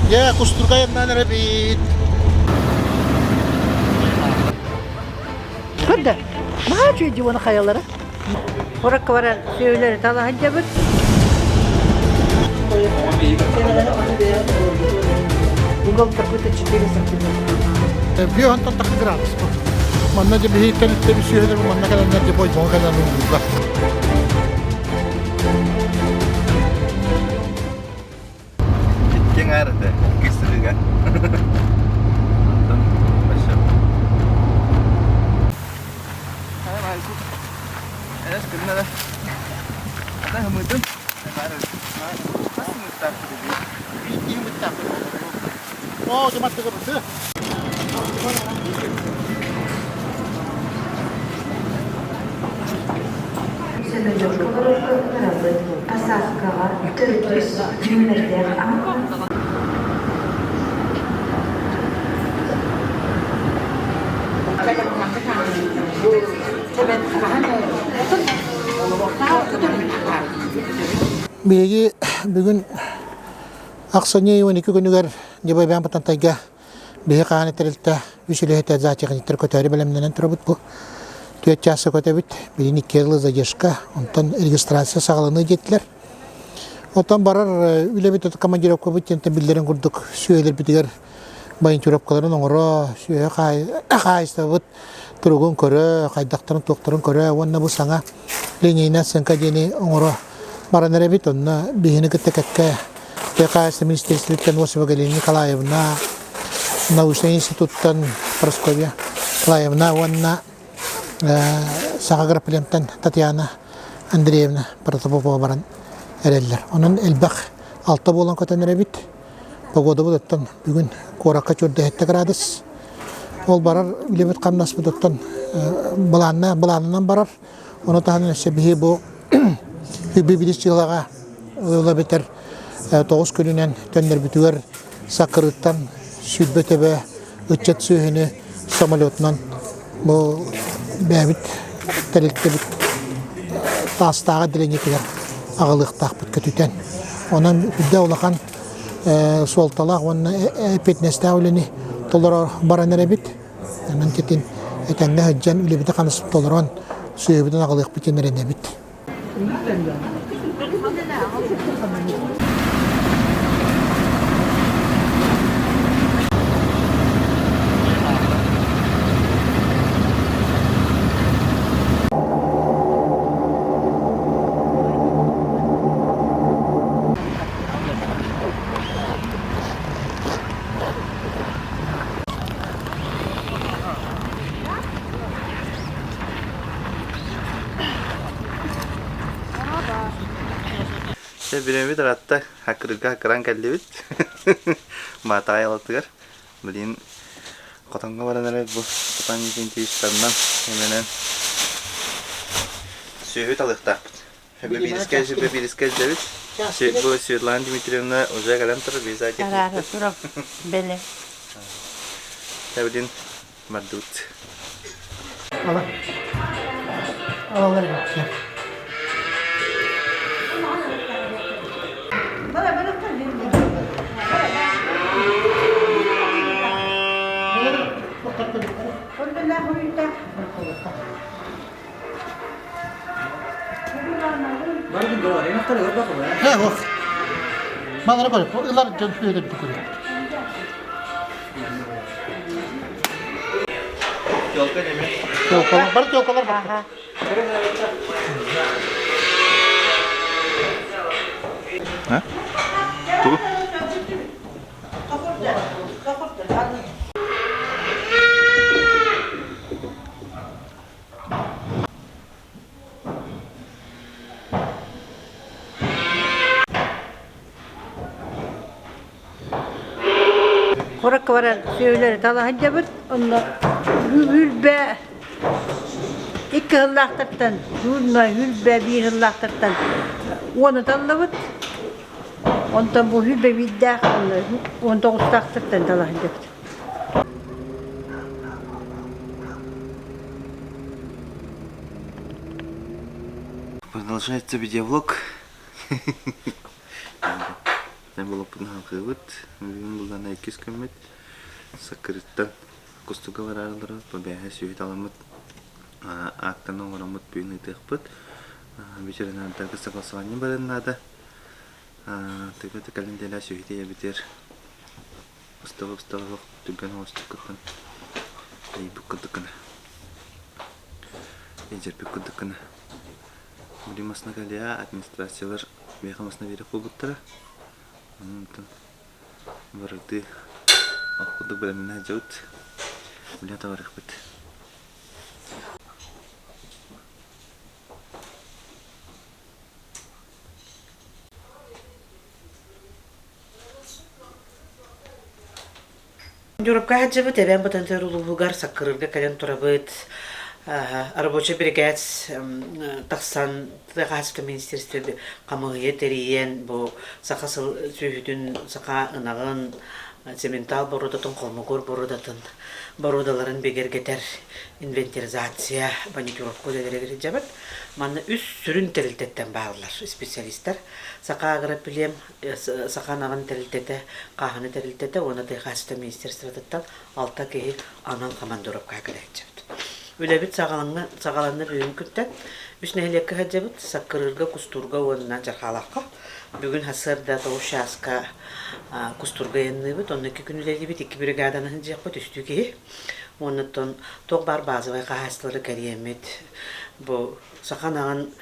Дьэ, кустурга айаннаан эрэбит. Көрдө, наһаа үчүгэй дии уонна хайалара. Куракка баран сүөһүлэри тала сылдьабыт. Угол какой-то 4 сантиметра. Био онтон тахы градус бу. Манна дьэ биһи тэрилтэ сүөһүлэр манна кэлэннэр дьэ бойбоҥ кэлэн ууллар. Иккиэн аар этэ, иккис сырыыга. Онтон вообще. Элэс күннэ да. Ата хымытын. Хас хымыттаах Биир хымыттаах. Оо, дьаматтыгы бысы. Сөмөлүөккэ олорорго ыҥырабыт. Посадкаҕа төрдүс нүөмэрдээх аан Биһиги бүгүн ахсынньы 12 күнүгэр Дьабайбаан Бытантайга Биһи хаһан тэрилтэ үс үлэһитэ зоотехниктар көтөөрү бэлэмнэнэн турабыт бу. Түөрт чааска көтөбүт, билигин икки ыла задержка, онтон регистрация саҕаланыы диэтилэр. Оттон барар үлэбит командировкабыт диэнтэн биллэрин курдук сүөһүлэрбитигэр военторовкаларын оҥоро, сүөһү хаһаайыстыбабыт туругун көрө, хайдахтарын туохтарын көрө уонна бу саҥа линейная оценка диэни оҥоро баран эрэбит. Онно биһини кытта кэккэ Тыа хаһаайыстыба министиэристибиттэн Осипова Галина Николаевна, научнай институттан Прасковья Николаевна уонна Саха агроплемтан Татьяна Андреевна Протопопова баран эрэллэр. Онон элбэх алта буолан көтөн эрэбит. Погодабыт оттон бүгүн куоракка чуорда градус. Ол барар үлэбит хамнаспыт оттон былаанна былаанынан барар. Ону таһынан өссө биһи бу үбү дьыалаҕа ыла бүтэр тоҕус күнүнэн төннөрбүтүгэр Саккырыттан 20 төбө ыччат сүөһүнү самолетунан бу бэйэбит тэрилтэбит Таастааҕы отделениетыгар аҕалыахтаахпыт көтүтэн. Онон үрдэ улахан суолталаах уонна эппиэтинэстээх үлэни толоро баран эрэбит. Онон титин этэҥҥэ сылдьан үлэбитин-хамнаспытын толорон, сүөһүбүтүн аҕалыахпыт диэн эрэнэбит. Дьэ бириэмэбит ыраатта, хакырга хакыран кэллибит. Маатаай алатыгар. Блин, хотоҥҥо баран эрэ бу хотон тиистарынан эмэнэн сүөһү талыахтаахпыт. Биирискэ биирискэ илдьэбит. Бу Светлана Дмитриевна уже кэлэн турар, виза Араара турар, бэлэ. Тэбилин бардыбыт. Ала. Алалар Малары көрүп, ылар дьон сүөдэрди көрүп. Телкалар, бар телкалар бар. А? Тугу? Куракка баран сүөһүлэри тала сылдьабыт. Онно үрбэ икки сыллаахтартан, уунна үрбэ биир сыллаахтартан уону таллыбыт. Онтон бу үрбэ биирдээх уон тоҕустаахтартан тала сылдьабыт. Продолжается видеоблог. Эн болоппутун халҕыыбыт. Бүгүн буллана иккис күммүт. Саккырыттан Кустуга бараарылары бэйэһэ сүөһү таламмыт аактаны оҥороммут бүгүн ыытыахпыт. Ветеринардарга согласование барыан наада. Тыга кэлин дэлэ сүөһү тиийэбитигэр ыстаҕа-ыстаҕа түргэн оҕустук кыттан ыйбыт курдук гына илдьэрбит курдук гына били масына кэлиэ администрациялар миэхэ масына биэрэх буолбуттара. Онтон Барытыы ох курдук бэлэмнэнэ сылдьабыт. Үлэ табарыахпыт. Дьуурупка сылдьыбыт эбээн Бытантыр улууһугар Саккырыырга кэлэн турабыт. Рабочай биригээт тахсан тыа хаһаайыстыбатын министерство хамыыһыйа тэрийэн бу саха сыл сүөһүтүн, саха ынаҕын, цементал боруодатын, холмогор боруодатын боруодаларын бигэргэтэр инвентаризация, монитировка үлэлэригэр илдьэбит. Манна үс сүрүн тэрилтэттэн бааллар специалистар. Саха агропилем Саха ынаҕын тэрилтэтэ, хааһына тэрилтэтэ уонна тыа хаһаайыстыба министерствотыттан алта киһи анал командировкаҕа кэлээччибит. Үлэбит саҕаланна, саҕаланна бүгүн күнтэн. Үс нэһилиэккэ сылдьабыт, Саккырыырга, Кустуурга уонна Дьархаалаахха. Бүгүн сарсыарда тоҕус чааска Кустуурга айанныыбыт, онно икки күн үлэлиибит, икки бригаданы сылдьыахпыт, үстүү киһи. Уонна оттон туох баар базовай хаһаайыстыбалары кэрийэммит, бу саха ынаҕын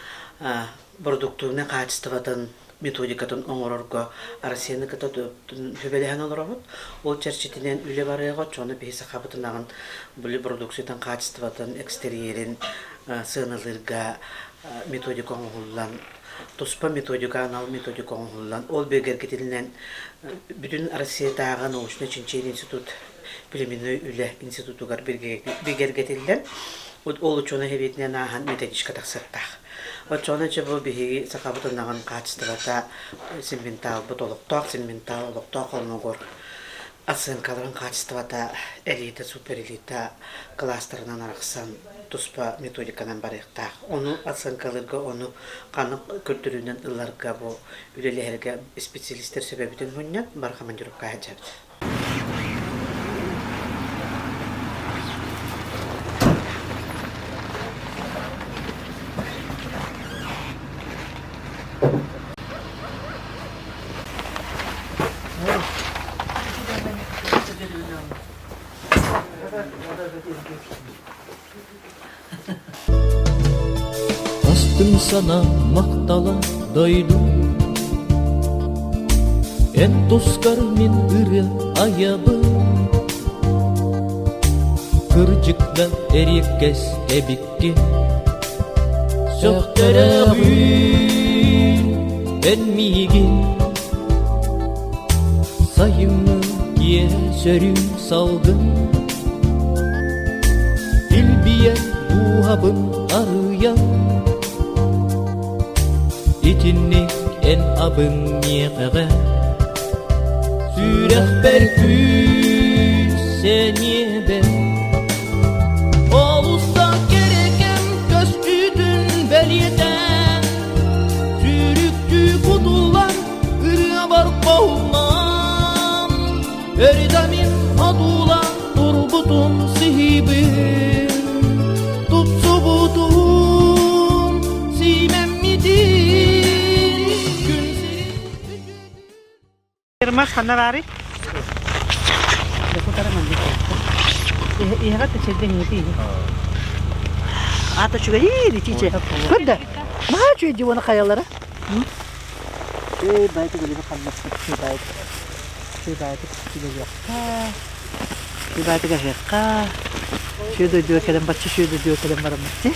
бородуктуунай хаачыстыбатын методикатын оҥорорго Россияны кытта сүбэлэһэн олоробут. Ол чэрчитинэн үлэ барыаҕа, оччоҕуна биһи сахабыт ынаҕын били продукциятын хаачыстыбатын, экстерьерин сыаналыырга методика оҥоһуллан, туспа методика, анал методика оҥоһуллан, ол бигэргэтилинэн бүтүн Россиятааҕы научнай-чинчийэр институт племенной үлэ институтугар бигэргэтиллэн, ол учуонай сэбиэтинэн ааһан методичка тахсыахтаах. Оччоҕуна дьэ бу биһиги сахабыт ынаҕын хаачыстыбата симменталбыт олохтоох симментал олохтоох холмогор оценкаларын хаачыстыбата элита суперэлита кылаастарынан арахсан туспа методиканан барыахтаах. Ону оценкалыырга ону ханнык көрдөрүүнэн ыларга бу үлэлэһэргэ специалистэр сөбөбүтүн мунньан бары командировка сылдьабыт. Астыҥ санаа махтала дойду Эн тускар мин ырыа айабын Кырдьык да эриэккэс эбиккин Сөхтөрөҕүн эн миигин Сайыҥҥы киэһэ сөрүүн салгын Илбийэн дууһабын арыйан Итинник эн абыҥ миэхэҕэ Сүрэхпэр күүс сэниэбэр Олус да кэрэкэм көстүүтүн бэлиэтээн Сүүрүктүү кутуллан ырыабар хоһуллан Өрүтамин одуулаан турбутун сиһибин Тупсубутун сиимэммитин Күн сирин Ермаш ханна баарый? Иһэҕэ тэчэрдэ иһити Ата үчүгэйин итиче. Көрдө. Наһаа үчүгэй дии уона хайалара. Ээ баайты өлүбү хамнаспыт баайт. Баайты үлэлиэххэ. Баайты аһыахха. Сүө дойдуга кэлэн бачча сүө дойдуга кэлэн бараммыт дии.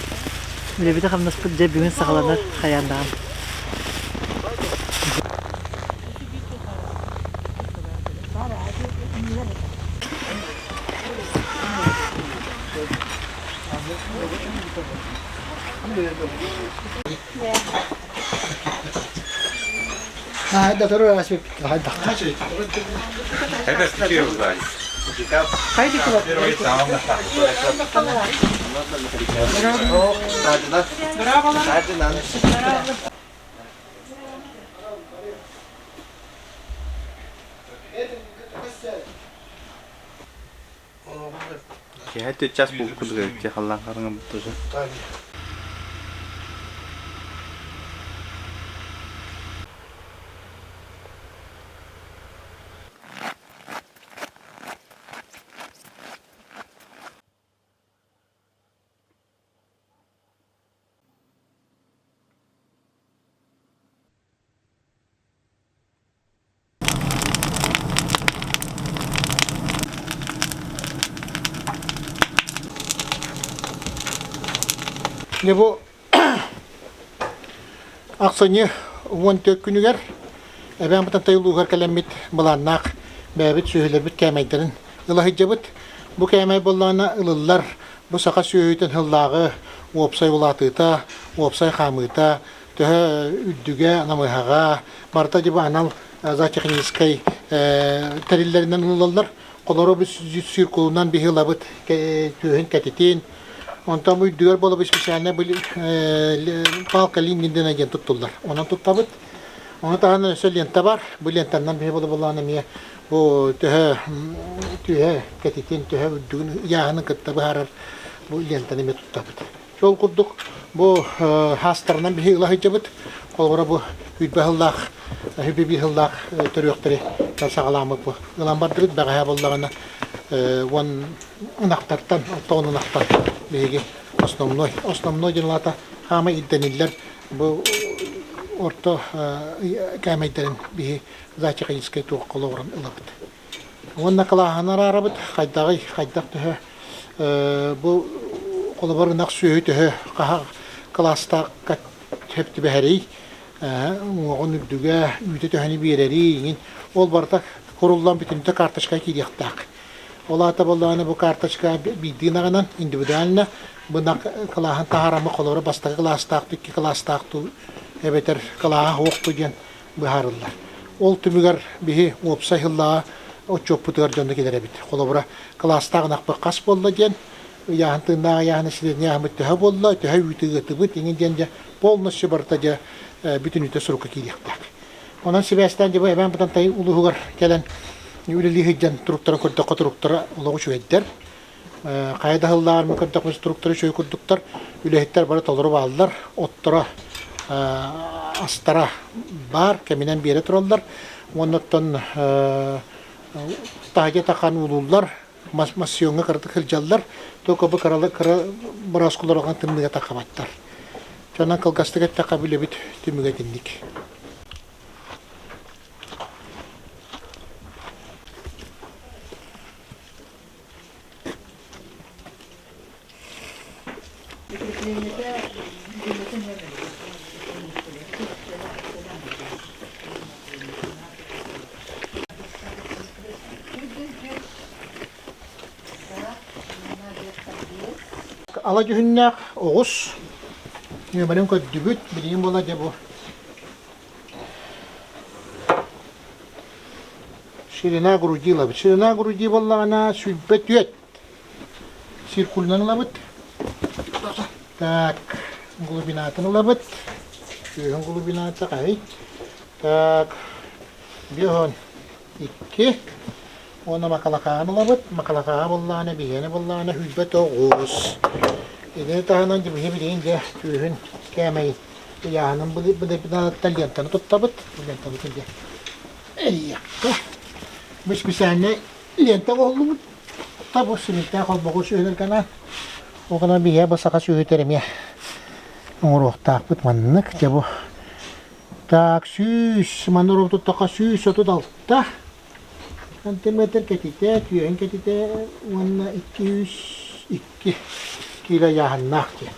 Үлэбити хамнаспыт дьэ бүгүн саҕаланар хайаандаҕын. Киэһэ түөрт чаас буолбут курдук эбит дии халлаан хараҥа тоже. Дьэ бу ахсынньы 14 күнүгэр Эбээн Бытантай улууһугар кэлэммит былааннаах бэйэбит сүөһүлэрбит кээмэйдэрин ыла сылдьабыт. Бу кээмэй буоллаҕына ылыллар бу саха сүөһүтүн сыллааҕы уопсай улаатыыта, уопсай хаамыыта, төһө үрдүгэ, намыһаҕа, барыта дьэ бу анал зоотехническай тэриллэринэн ылыллаллар. Холоро бу циркулунан биһи ылабыт түөһүн кэтитин. Онтон бу үрдүгэр буолабыт специально палка лингиндена диэн туттуллар. Онон туттабыт. Ону таһынан өссө лента бар. Бу лентаннан биһи буолан эмиэ бу төһө түөһэ кэтитин, төһө үрдүгүн ыйааһынын кытта быһаарар бу лентаны эмиэ туттабыт. Ол курдук бу хаастарынан биһи ыла сылдьабыт. Холобура бу үүрбэ сыллаах, үбү сыллаах төрүөхтэри саҕалааммыт бу ылан бардыбыт. Бэҕэһээ буоллаҕына уон ынахтартан, оттоон ынахтар биһиги основной, основной диэн улаата хаамай ирдэниллэр бу орто кээмэйдэрин биһи зоотехническай туохха олоҕуран ылабыт. Уонна кылааһын араарабыт, хайдаҕый, хайдах төһө бу холобур ынах сүөһү төһө хаһа кылаастаахха сөп түбэһэрий, уҥуоҕун үрдүгэ, үүтэ төһөнү биэрэрий, иҥин ол барыта куруллан бүтүнүтэ карточка киириэхтээх. Ол аата буоллаҕына бу карточка биирдии ынаҕынан индивидуально бу ынах кылааһын таһаараммыт холобура бастакы кылаастаах икки кылаастаах дуу эбэтэр кылааһа суох дуу диэн быһаарыллар. Ол түмүгэр биһи уопсай сыллааҕы отчуоппутугар дьону киллэрэбит. Холобура, кылаастаах ынахпыт хас буолла диэн, ыйааһын тыыннаах ыйааһын средний ыйааһыммыт төһө буолла, төһө үүтү ыытыбыт, иҥин диэн дьэ полностью барыта дьэ бүтүнүүтэ сурукка киириэхтээх. Онон сибээстээн дьэ бу Эбээн Бытантай улууһугар кэлэн үлэлии сылдьан туруктарын көрдөххө туруктара олох үчүгэйдэр. Хайа да сыллааҕар көрдөхпүт структура үчүгэй курдуктар, үлэһиттэр бары толору бааллар, отторо, астара баар, кэминэн биэрэ тураллар. Уонна оттон таһырдьа тахан уулууллар, массыыҥҥа кыратык сылдьаллар, только бу кыра кыра борооскулар тымныыга таххабаттар. Онон кылгастык эттэххэ үлэбит түмүгэ итинник. Ала дьүһүннээх оҕус нүөмэрин көрдүбүт, билигин буола дьэ бу Ширина груди ылабыт. Ширина груди буоллаҕына 24 циркулунан ылабыт. Так, глубинатын ылабыт. Үөһүн глубината хаһый? Так, биэһон икки. Уонна макалакааны ылабыт. Макалакаа буоллаҕына, биһиэнэ буоллаҕына 29. Итини таһынан биһи билигин дьэ түөһүн кээмэйин ыйааһынын былырбытынан лентаны туттабыт. Лентабытын дьэ эрийиэххэ. Бу специальнай лента оҥоһуллубут. Та бу симиктээх холбоҕу сүөһүлэргэ анаан. Ол гынан биһиэхэ бу саха сүөһүтэр эмиэ оҥоруохтаахпыт маннык. Дьэ бу так 100 манна оруобут туттахха 136 сантиметр кэтитэ, түөһүн кэтитэ уонна 202 киилэ ыйааһыннаах диэн.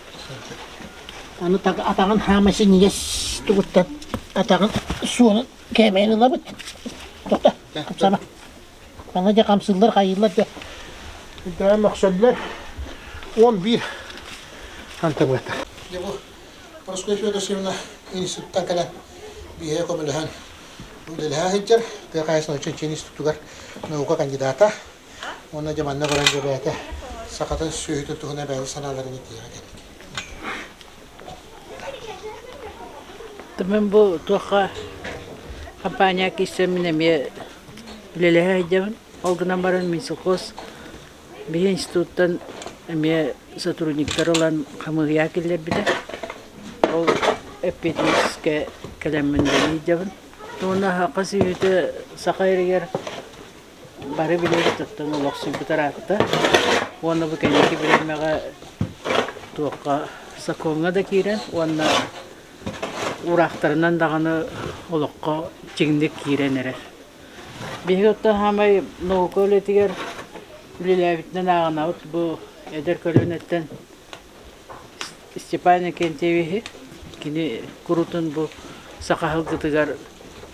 Аны атаҕын хаамай синньигэс тугуттан атаҕын суолун кээмэйин ылабыт. Тоқта, хамсама. Манна дьэ хамсыыллар, хайыыллар дьэ. Үрдэҕэ мөхсөллөр. 11 сантиметр. Дьэ бу Прасковья Федосеевна институттан кэлэн биһиэхэ көмөлөһөн үлэлэһэ сылдьар. Тыа хаһаайыстыбатын чинчийэн институтугар наука кандидата. Уонна дьэ манна баран дьэ бэйэтэ сахатын сүөһүтүн туһунан бэйэтин санааларын этиэҕэ кэллик. Мин бу туохха компания киирсэммин эмиэ үлэлэһэ сылдьабын. Ол гынан баран Минсельхоз биһи институттан эмиэ сотрудниктар ылан хамыыһыйа киллэрбитэ. Ол эппиэтинэскэ кэлэммин үлэлии сылдьабын. Уонна саха сүөһүтэ саха сиригэр бары билэбит оттон олохсуйбут ыраатта. Уонна бу кэнники бириэмэҕэ туохха сокуоҥҥа да киирэн уонна уураахтарынан даҕаны олоххо чиҥник киирэн эрэр. Биһиги оттон саамай наука үлэтигэр үлэлээбитинэн ааҕынабыт бу эдэр көлүөнэттэн Степан Иннокентьевиһи кини куруутун бу саха сылгытыгар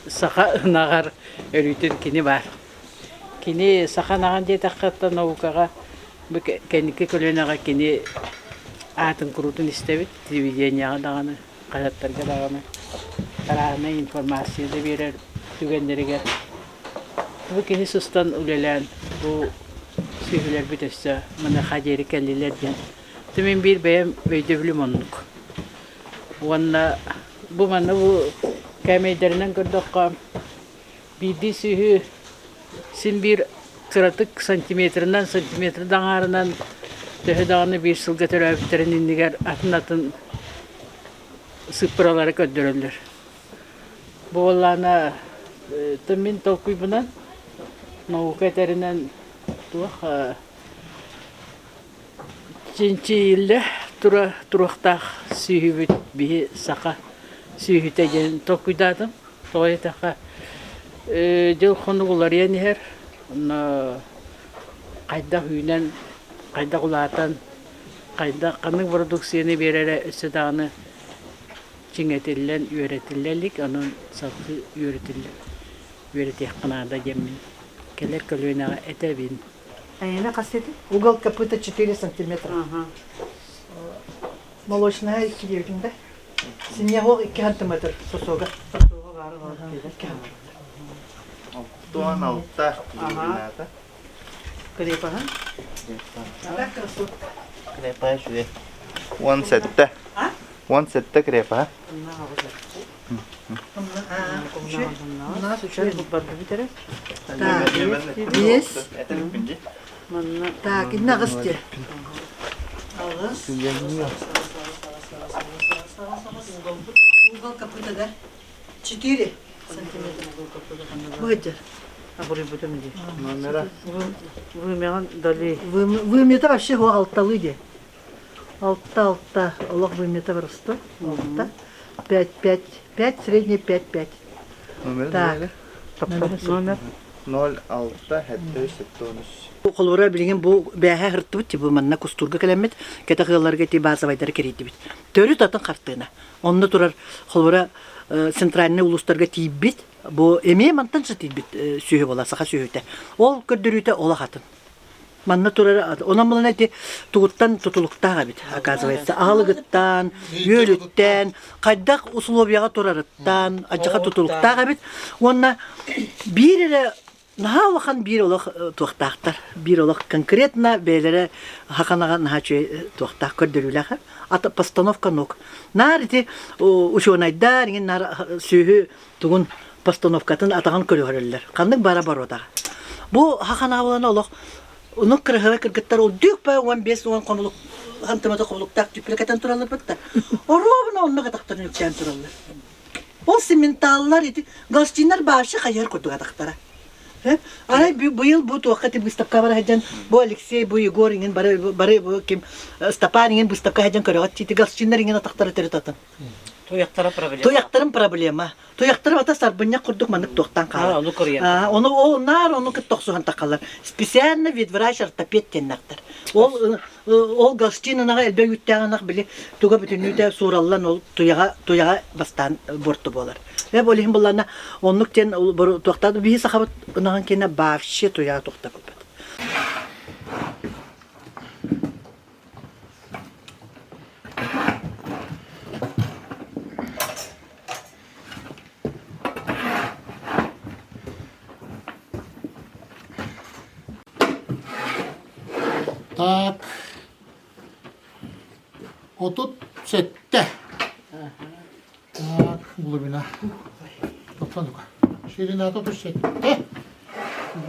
саха ынаҕар өрүүтүн кини баар. Кини саха ынаҕын диэтэххэ оттон наукаҕа бу кэнники көлүөнэҕэ кини аатын куруутун истэбит телевидениеҕа даҕаны хаһыаттарга даҕаны арааһынай информация да биэрэр түгэннэригэр бу киһи сыстан үлэлээн бу сүөһүлэрбит өссө маныаха диэри кэллилэр диэн мин биир бэйэм өйдөбүлүм оннук уонна бу манна бу кээмэйдэринэн көрдөххө биирдии сүөһү син биир кыратык сантиметрынан сантиметр да аҥаарынан төһө даҕаны биир сылга төрөөбүттэрин иннигэр атын-атын сыыппаралары көрдөрөллөр. Бу буоллаҕына мин толкуйбунан наука этэринэн туох чинчийиллэ тура туруохтаах сүөһүбүт биһи саха сүөһүтэ диэн толкуйдаатым. Тоҕо диэтэххэ дьыл хонук уларыйан иһэр. Онно хайдах үүнэн, хайдах улаатан, хайдах ханнык бородууксуйаны биэрэрэ өссө даҕаны чиҥэтиллэн, үөрэтиллэ илик. Онон салгыы үөрэтиллэ үөрэтиэххэ наада диэммин кэлэр көлүөнэҕэ этэбин. Айана хас эти? Угол копыта 4 сантиметра. Молочная 2 диэбитиҥ да? Синньэһуох 2 сантиметр сосуга. Сосуга баары 2 сантиметр. Алтуан алта глубината. Крепаһын? Крепаһа үчүгэй. 17. 17 крепаһа. Биэс. Так, инна аҕыс диэ. Аҕыс. Угол копыта, да? 4 сантиметр. Быһыдьар. Абырыйбытым дии. Номера. Вымеҕын дали. Вымета вообще алталыы дии. Алта, алта, олох вымета просто. Алта. Пять, пять, пять, средний пять, пять. Номер Так. Номер. 0 6 7 7 Холобура билигин бу бээһэ хыртыбыт бу манна кустуурга кэлэммит кэтэх ыалларга ити базовайдары кэрийдибит. Төрүт атын хартыына. Онно турар холобура центральнай улуустарга тиийбит бу эмиэ мантан тиийбит сүөһү буолар саха сүөһүтэ. Ол көрдөрүүтэ олох атын. Манна турар онон булан эти тугуттан тутулуктаах эбит оказывается аһылыгыттан, үөлүттэн, хайдах условияҕа турарыттан адьаха тутулуктаах эбит уонна биир эрэ наһаа улахан биир олох туохтаахтар биир олох конкретно бэйэлэрэ хаханаҕа наһаа үчүгэй туохтаах көрдөрүүлээх ата постановка ног наар ити учуонайдар иҥин наар сүөһү тугун постановкатын атаҕын көрүһөрөллөр ханнык бара боруодаҕа бу хаханаабылана олох онук кырыһыра кыргыттар үрдүк па 15 уон хомулук хантымата хомулуктаах түппүрэ кэтэн тураллар бытта оруобуна оннук атахтарын үктээн тураллар Ол сементаллар ити галстиннар вообще хайыһар курдук атахтара. Арай быйыл бу туохха ити выставка бара сылдьан бу Алексей, бу Егор иҥин бары бары бу ким Степан иҥин выставка сылдьан көрөҕүт ити галстиннар иҥин атахтара төрүт атын. Туйахтара проблема. Туйахтарын проблема. Туйахтара ата сарбынньах курдук маннык туохтан хаалар. Ону кырыйан. Ону ол наар ону кытта охсуһан тахаллар. Специально ветврач ортопед диэннэхтэр. Ол Ол Галштин ынаҕа элбэх үүттээх ынах били туга бүтүннүүтэ суураллан ол туйаҕа туйаҕа бастаан буорту буолар. Э ол иһин буллаана оннук диэн туохтаат биһи сахабыт ынаҕын киэнэ вообще туйаҕа туохта буолбат. Так, 37. Так, глубина. 92. Ширина 37.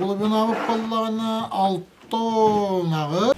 Глубинабыт буоллаҕына 6 аҕы.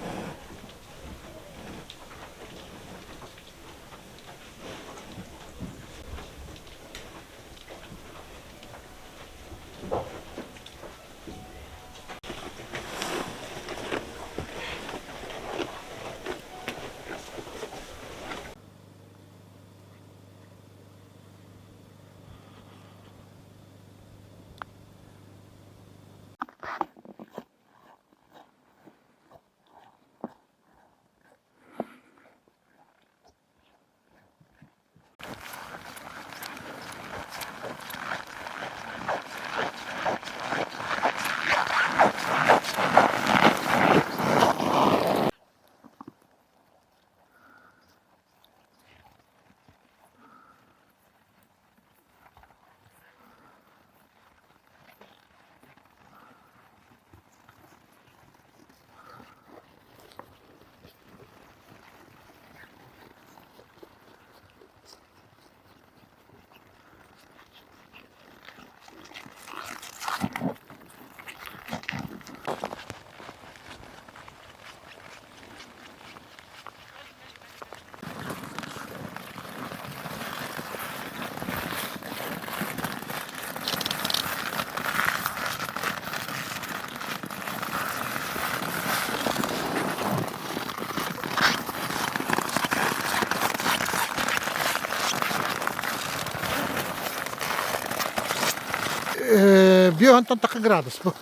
Биоһантан такы градус бу.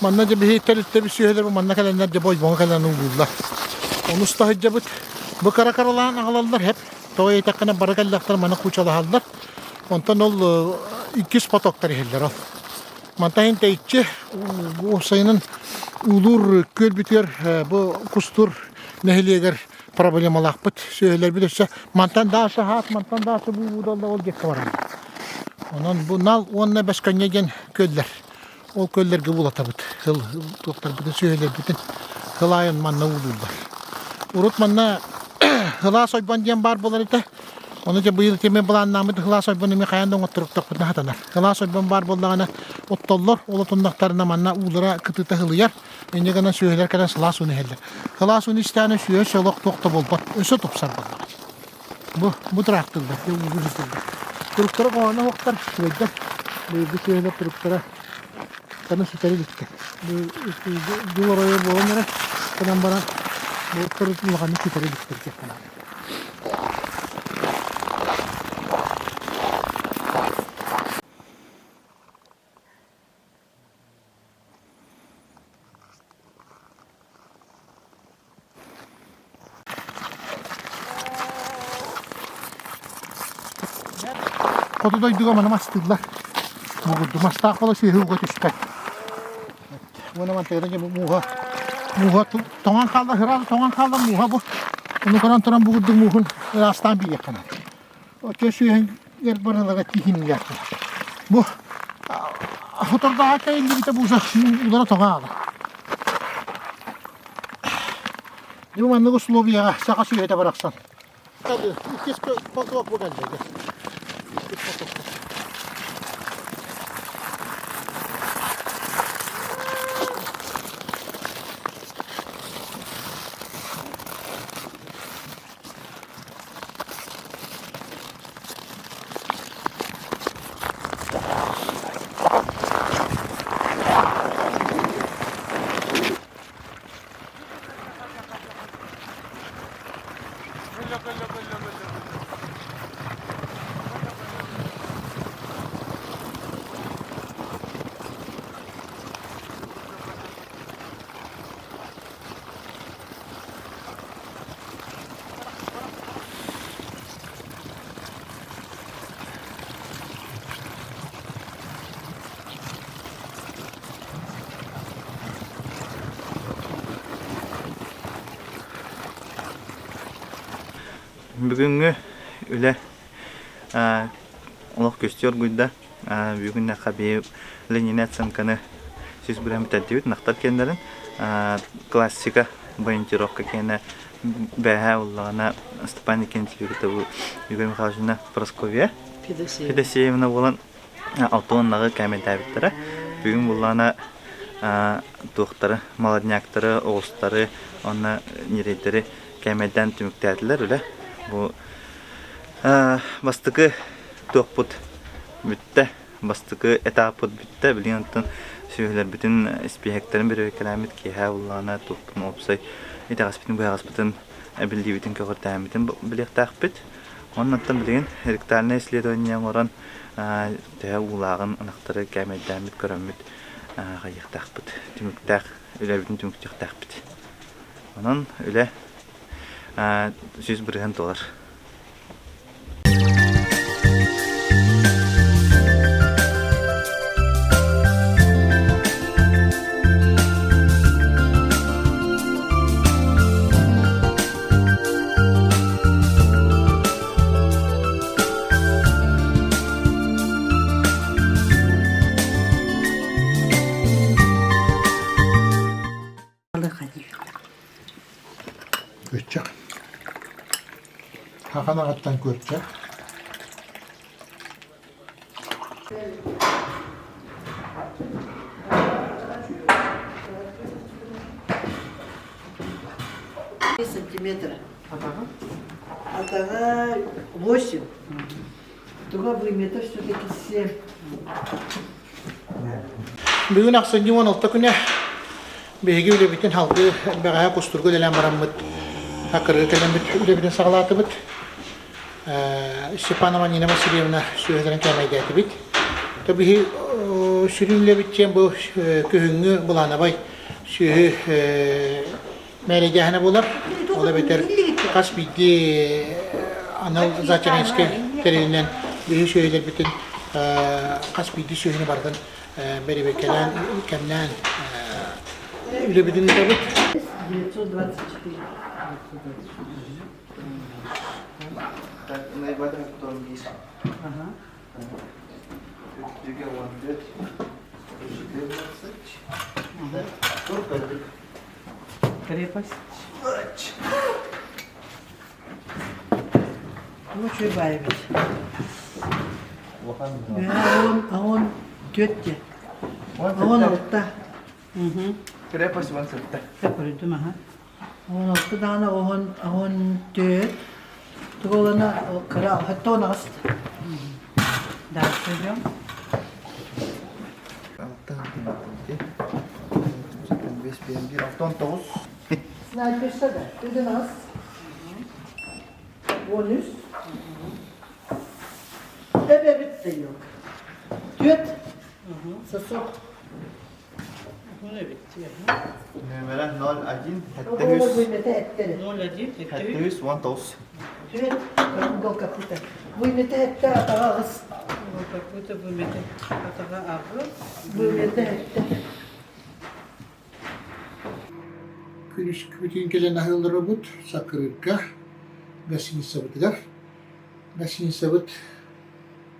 Манна дьэ биһи тэрилтэбит сүөһүлэр манна кэлэннэр дьэ бойбоҥо кэлэн уулууллар. Ону устаһыдьабыт. Бу кара-каралаан аҕалаллар хеп. Тоҕо диэтэххинэ бары кэллэхтэр маны кучалаһаллар. Онтон ол иккис потоктар иһэллэр ол. Мантан иһин тэйиччи уопсайынан уулуур күөлбүтүгэр бу Кустуур нэһилиэгэр проблемалаахпыт. Сүөһүлэрбит өссө мантан дааса хаат, мантан дааса буу ол диэккэ баран. Онон бу Нал уонна Бэскөнньө диэн күөллэр. Ол күөллэргэ булатабыт. Сыл туохтарбытын, сүөһүлэрбитин сылаайын манна уулууллар. Урут манна Һылаас ойбон диэн баар буолар этэ. Ону дьэ быйыл ити былааннааммыт Һылаас ойбон эмиэ хайаан да оҥотторуктахпытына сатанар. Һылаас ойбон баар буоллаҕына оттоллор, ол отуннахтарына манна уулара кытыыта һылыйар. Инньэ гынан сүөһүлэр кэлэн сылаас ууну иһэллэр. Сылаас ууну истэҕинэ сүөһү сөлөх туох да буолбат, өссө тупсар буоллаҕа. Бу, бу тыраахтыллар, дьэ уугу сытыллар. Туруктара хоһооно оһохтор, үчүгэйдэр. Быйылгы сүөһүлэр туруктара саны ситэри иликтэр. Бу дьыл оройо буолан эрэр, гынан баран бу турук улаханнык ситэри иликтэр диэххэ наада. Хоту дойдуга маны мастыыллар. Бугурду мастаах буола сүөһү уга түспэт. Уонна мантыгына дьэ мууһа мууһа тоҥон хаалла, ыраас тоҥон хаалла мууһа бу. Ону көрөн туран бугурду мууһун ыраастаан биэриэххэ наада. Оччо сүөһүгэр барылара тииһиннилэр. Бу хотордооҕо кэйиллибитэ бууса улара тоҥо аала. Дьэ маннык условияҕа саха сүөһүтэ барахсан. Иккис поток бу кэллэ. Иккис поток. Бүгүҥҥү үлэ олох көстүү оргуйда. Бүгүн биһи Ленина оценканы сүүс бырыһыан бүтэрдибит. Ынахтар киэннэрин классика ориентировка киэнэ бээһээ уллаҕына Степан Никитичка бу Юрий Михайловична Прасковья Федосеевна буолан 60 кээмэйдээбиттэрэ. Бүгүн буллаҕына туохтары, молодняктары, оҕустары уонна ньирэйдэри кээмэйдээн түмүктээтилэр үлэ. Бу бастакы туохпут бүттэ, бастакы этаппыт бүттэ. Билигин оттон сүөһүлэрбитин испииһэктэрин бэрэбиэркэлээммит киэһэ буллаҕына туохпун уопсай итэҕэспитин быһаҕаспытын эбиллиибитин көҕүртээммитин билиэхтээхпит. Оннуттан билигин ректальное исследование оҥорон төһө уулааҕын ынахтары кээмэйдээммит көрөммүт хайыахтаахпыт түмүктээх үлэбитин түмүктүөхтээхпит. Онон үлэ 100% туолар. Күөрчэх. Хахан аҕаттан күөрчэх. Сантиметра. Атаҕа 8. Туга метр все-таки 7. Бүгүн ахсынньы 16 күнэ биһиги үлэбитин салгыы бэҕэһээ Кустурга үлэлээн бараммыт Хакырга кэлэммит үлэбитин саҕалаатыбыт. Степанова Нина Васильевна сүөһүлэрин кээмэйдээтибит. То биһи сүрүн үлэбит диэн бу күһүҥҥү былаанабай сүөһү мээрэйдээһинэ буолар. Ол эбэтэр хас биирдии анал зоотехническай тэрилинэн биһи сүөһүлэрбитин хас биирдии сүөһүнү барытын бэрэбиэркэлээн, кэмнээн үлэбитин ыытабыт. 924. Так, наиболее потом вниз. Ага. 14. 41. Крепость. Ну, Чуйбаевич. Аон түөтте. Аон алта. Крепость вон сытта. Көрдүм аха. 16 даҕаны 14 туголана кыра 18 Дальше идем. Алтан тоҕус. Снайперса да. Түгэн ас. 13. Эбэбит да yok. Түөт. Сосок. Нүөмэрэ 01 700 01 719. Түөт. Гол капыта. Бу имete этте атаға ағыз. Гол капыта бу имete атаға ағыз. Бу имete этте. Күнүскүбүтүн кэлэн аһыылларыбыт Сакырыырга гостиницабытыгар. Гостиницабыт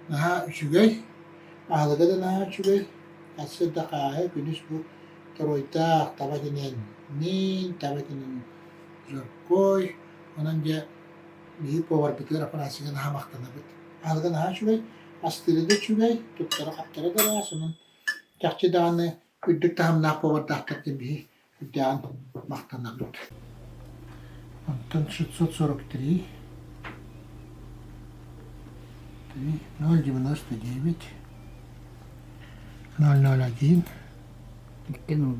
наһаа үчүгэй, аһылыга да наһаа үчүгэй. Сарсыарда хааһы күнүс бу торуойдаах таба этинэн миин, таба этинэн жоркой. Онон дьэ биһиги поварбытыгар Афанасийга наһаа махтанабыт. Аһылыга наһаа үчүгэй, астыыра да үчүгэй, туттара-хаптара да ыраас, онон чахчы даҕаны үрдүк таһымнаах повардаахтар диэн биһи үрдээҕин махтанабыт. Онтон 643 3 099 001 Икки ноль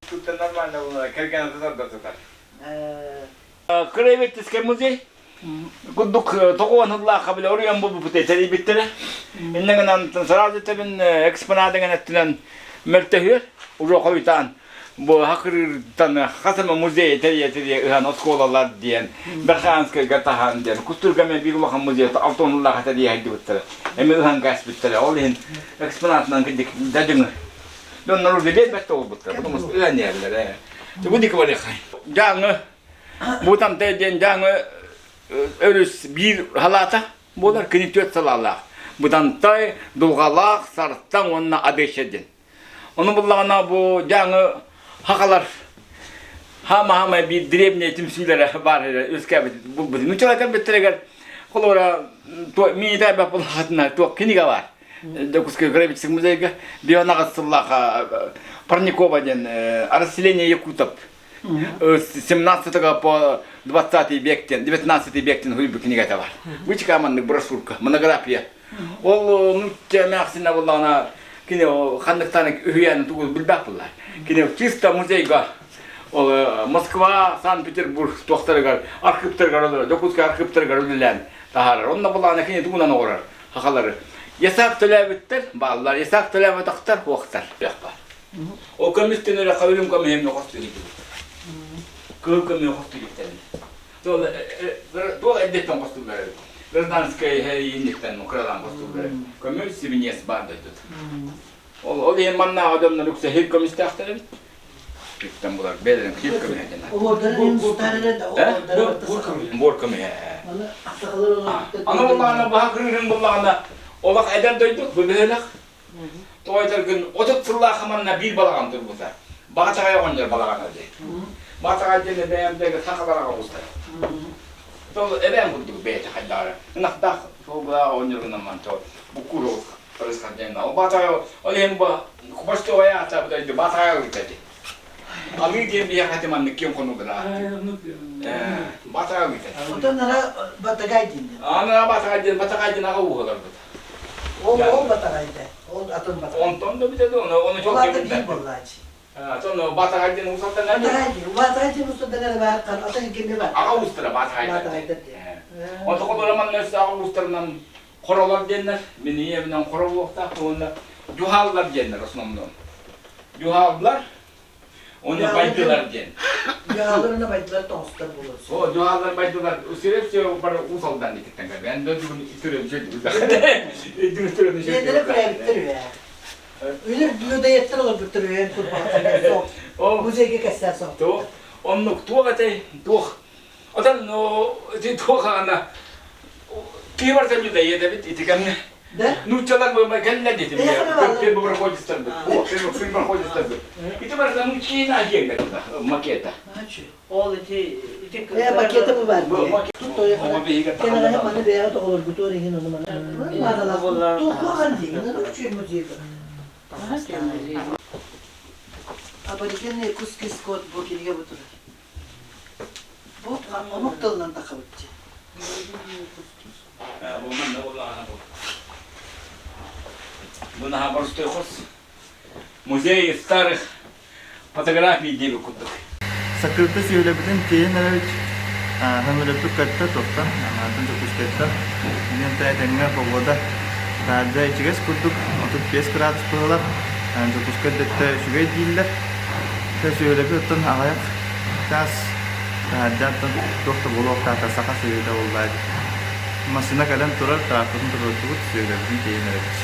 Тут нормально было, кэргэн сытар да сытар. Кырайбеттискэй музей. Курдук тоҕуон ыллаахха бile оруйан булбупут этэрийбиттэрэ. Иннэ гынан сразу тэбин экспонатыган өттүнэн мөлтөһүөр уруохойутаан бу хакырыыртан хас эмэ музей тэрийэ-тэрийэ ыһан оскуолалар диэн Верхоянскайга таһан диэн Кустурга эмэ биир улахан музей алтонуллаах тэрийэ сылдьыбыттара. Эмэ ыһан кээспиттэрэ. Ол иһин экспонатынан кырдьык дадьыҥы. Дьоннор уже биэрбэт да буолбуттар. Потому что ыһан иһэллэр ээ. Бу дики барыахай. Дьааҥы бу тамтай диэн дьааҥы өрүс биир халаата буолар кини түөрт салаалаах. Бытантай, Дулҕалаах, Сартаҥ уонна Адыача диэн. Ону буллаҕына бу дьааҥы хахалар. Хаама-хаама биир древняй түмсүүлэрэ баар үөскээбит булбут. Нуччалар кэлбиттэригэр холобура миитэ баппылаатына туох кинигэ бар. Дьокуускай краеведческий музейга бионаҕас сыллаах Парникова диэн расселение якутов с 17 по 20 век диэн 19 век диэн хуйбу кинигэтэ бар. Бу маннык брошюрка, монография. Ол нуучча эмээхсинэ буоллаҕына кини ханныктан үһүйээн тугу билбэт буолла. Кини чисто музейга ол Москва, Санкт-Петербург туохтарыгар, архыыптарыгар олорор, Дьокуускай архыыптарыгар үлэлээн таһаарар. Онно буоллаҕына кини тугунан оҥорор хахалары. Ясак төлөөбүттэр бааллар, ясак төлөөбөтөхтөр хуохтар. Ол көмүс төнөрө хабырым көмүһүм хостуу Кыыл көмүһү хостуу Туох эрдэттэн хостууллар эбит. Гражданскай иһинниттэн кыралаан хостууллар эбит. Көмүс сибиниэс баар дойдут. Ол ол иһин маннааҕы дьоннор үксэ хир көмүстээхтэр эбит. Үктэн булар бэйэлэрин хир көмүһэ диэн. Буор көмүһэ. Аны буллаҕына баһа кырыырын буллаҕына олох эдэр дойду бу бөһүөлэх Тоҕо этэргин 30 сыллаах манна биир балаҕан турбута. Баатаҕай оҕонньор балаҕана диэн. Баатаҕай диэн эбээм бэгэ сахалар оҕустар. Ол эбээм курдук бэйэтэ хайдаҕара. Ынахтаах суолгулаах оҕонньорунан манчо буккур ырысхан диэн. Ол Баатаҕай ол иһин бу почтовая аата бу дойду Баатаҕай ылыта дии. Алыы диэн биһиэхэ ити маннык киэҥ хонууга Баатаҕай ылыта. Отон ара Батагай диэн. Ана Батагай диэн Батагай диэн аҕа ууһаларбыт. Ол ол батаҕайда. Ол атын батаҕай. Онтон да бүтэ дуо, ону Ол аты биир буоллааччы. Атын батаҕай диэн уусаттан Батаҕай диэн, батаҕай диэн уустардан эрэ баар, атын кимҥэ бар. Аҕа уустара батаҕай. Батаҕайдар диэн. Онто холоро манна өссө аҕа уустарынан хоролор диэннэр, мин ийэбинэн хоро буолуохтаах уонна дьуһааллар диэннэр основном. Дьуһааллар Уонна байдылар диэн. Дьаһаллар уонна байдылар тоҥустар буолуон сөп. О, дьаһаллар байдылар сире все бары Уус Алдан иккиттэн кэлбит. Эн дойдугун түрөн Биэннэрэ күрээбиттэр үһэ. Үнүр людоедтар олорбуттар үһэ курбаҕа музейга кэссээ соһуттар. Оннук туох этэй туох Отон ити туох аҕана киһи барыта людоед эбит ити кэмҥэ. Да? Нууччалар кэллэр диэтим. Первопроходецтарбыт. Первопроходецтарбыт. Ити барыта нууччина диэн макета. Ол ити ити Макета бу бар. Тут кэнэҕэһэ маны бэйэҕэ тоҕолоргутуор иһин ону маны. Маадалаах. Туохуохан диин, ну үчүгэй музейга. Аборигенный якутский скот бу кинигэ бу турар. Бу омук тылынан тахабытчы. Бу наһаа боростуой хос. Музей старых фотографий диэби курдук. Сакырты сүөлэбитин тиэйэн эрэбит. Хөмөлөттүк көттө туттан, атын Дьокуускайтан. Билэн тэҥҥэ погода таһырдьа ичигэс курдук 35 градус быһыылаах. Дьокуускай дөттө үчүгэй дииллэр. Сүөлэби оттон аҕыйах чаас таһырдьа оттон туох да буолуохтаата саха сүөһүтэ буоллаа дии. Массыына кэлэн турар, тракторын туруордубут, сүөлэбитин тиэйэн эрэбит.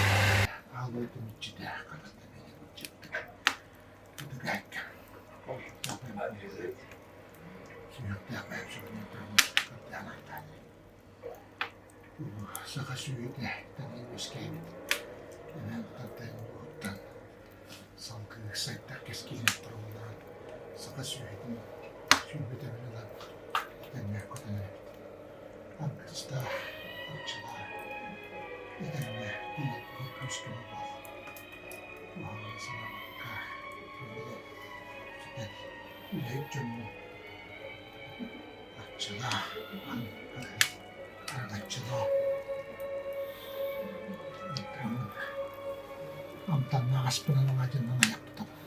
Саха сүөһүтэ тэҥҥэ үөскээбит эбээн Бытантайын улууһуттан салгыы сайдар кэскилин торумнаан саха сүөһүтүн сүүрбэтэбин ылан этэҥҥэ көтөн эрэбит. Аргыстаах, арчылаа, этэҥҥэ тиийэрбитигэр күүс-көмө буол. Куһаҕаны санаабакка, сүтэр үлэһит дьоммун арчылаа, аргаччылаа. Амтаннаах аспынан алаадьынан айах тутабын.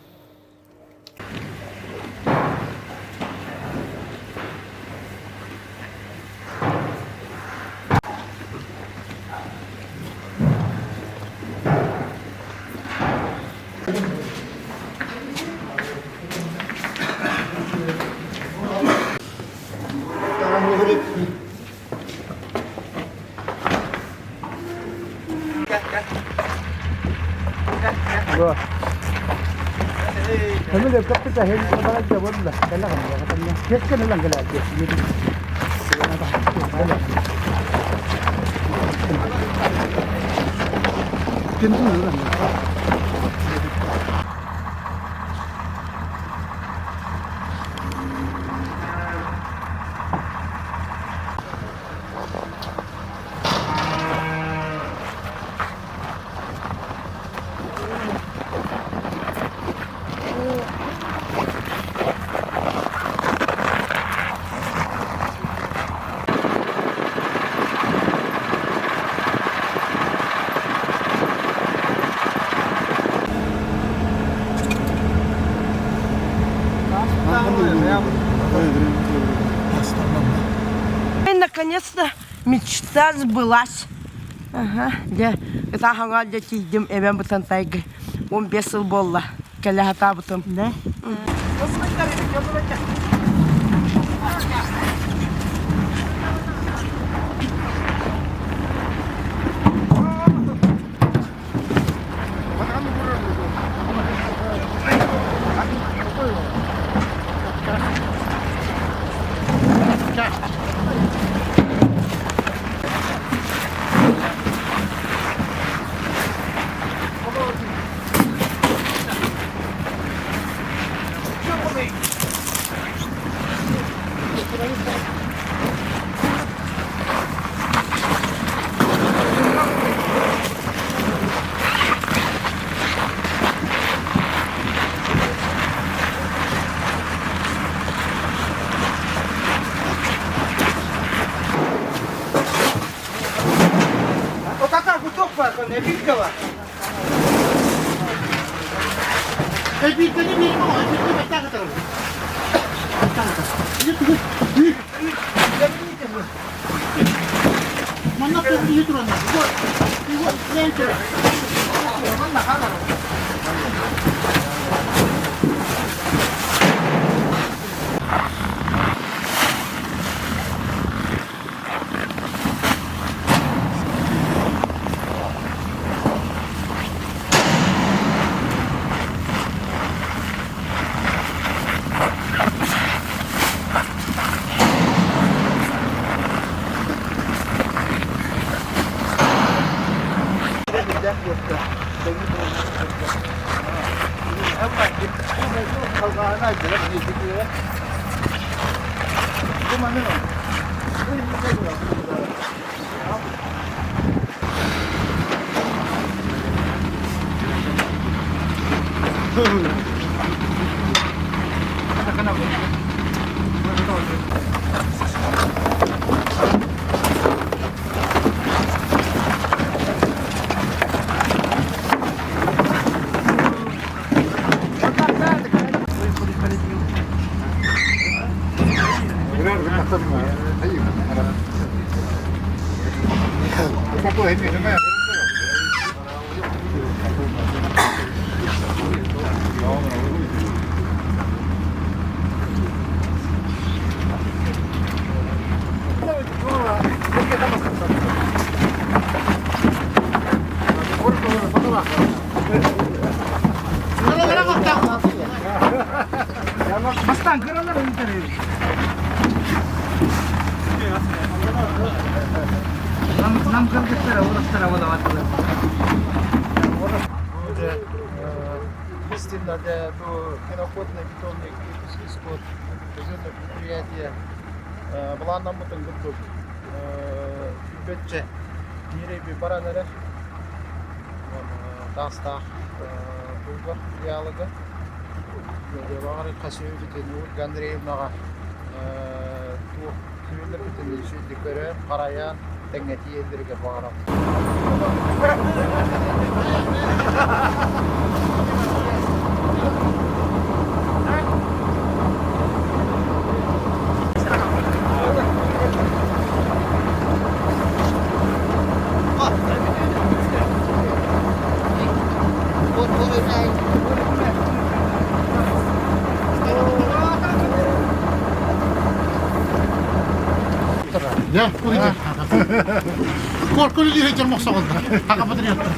Мечта сбылась. Ага, дьэ, ытааһаҥа дьэ тиийдим эбэм Бытантайга. 15 сыл буолла. Кэлэ сатаабытым. Да? Истинно, бу пиноходный питомник скот предприятие былааннаммытын курдук сүүрбэччэ ньирэйби баран эрэр таастаах булгар филиалыга баҕар хасыыбытын Ольга Андреевнаҕа туох сүөллэрбитин үчүгэйдик көрөн харайан тэҥҥэтиэллэригэр баҕарабыт. Я, кулиде. Кор кулиде хечер мохсоғылды. Аға патриоттар.